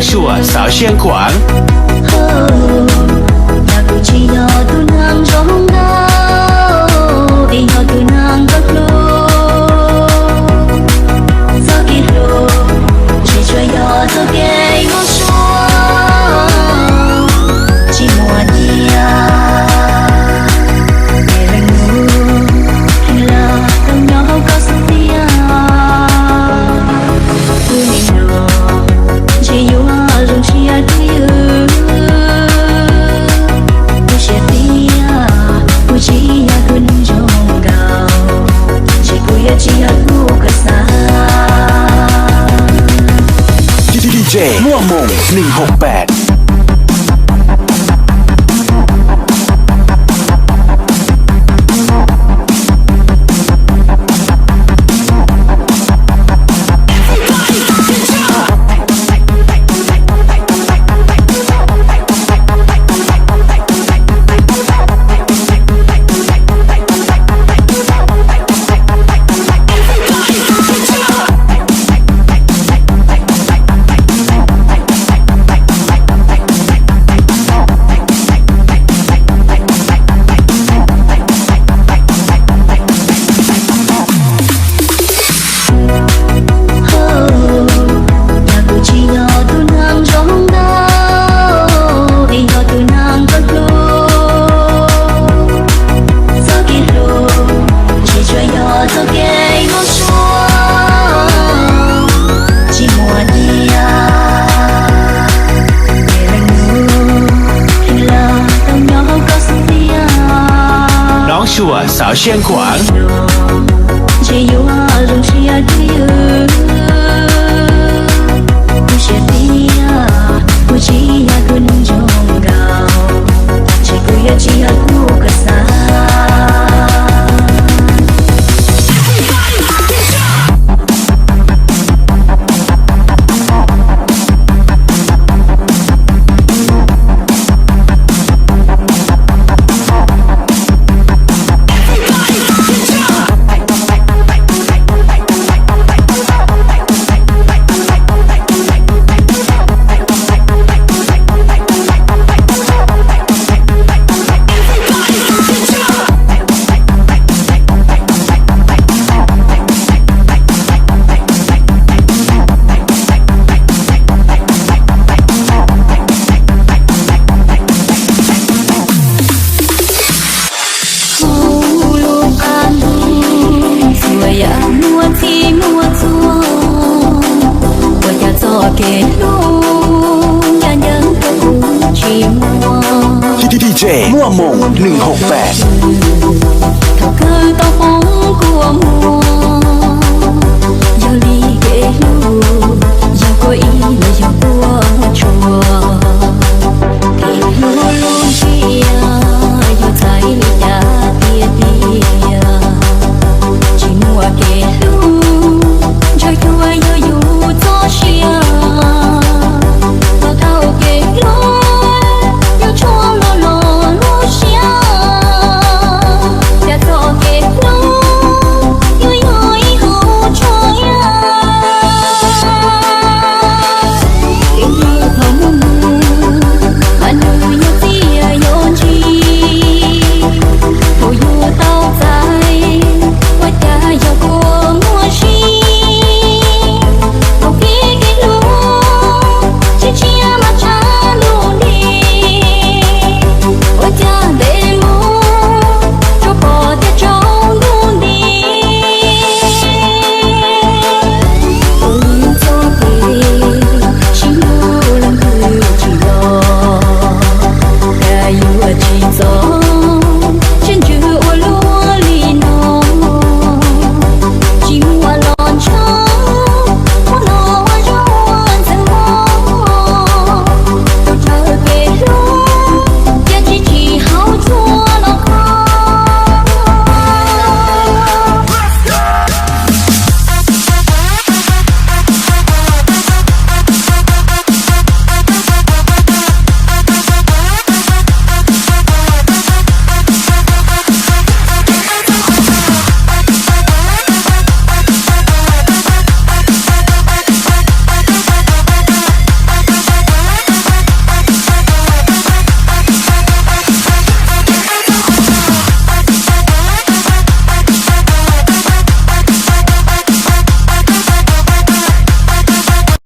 Sua Xauv Siaj Kuam. Yog kuv tsis yog tus neeg zoo nkauj, es yog tus neeg koj hlub, txoj kev hlub tsis tsuas yog txoj kev mob suab, tsis muaj tiag. Kev leej lub kheej lawm tau nyob hauv koj xub tiag. Tus neeg no ntshe yuav zoo siab twj ywm, kuv siab tiag, kuv tsis yog tus neeg zoo nkauj, ntshe kuv yuav tsis yog tus koj xav. D J Muaj Moos neeg hom pam. Yog kuv tsis yog tus neeg zoo nkauj, es yog tus neeg koj hlub, txoj kev hlub tsis tsuas yog txoj kev mob suab, tsis muaj tiag. Kev leej lub kheej lawm tau nyob hauv koj xub tiag. Noob Sua Xauv Siaj Kuam. Ntshe yuav zoo siab twj ywm, kuv siab tiag, kuv tsis yog tus neeg zoo nkauj, ntshe kuv yuav tsis yog tus koj xav. Kuv lub qab ntuj txhua yam muaj txij muaj txuas, ua cas txoj kev hlub ncaj ncees rau kuv tsis muaj. D J Muaj Moos neeg hom pam. Thaum kawg tau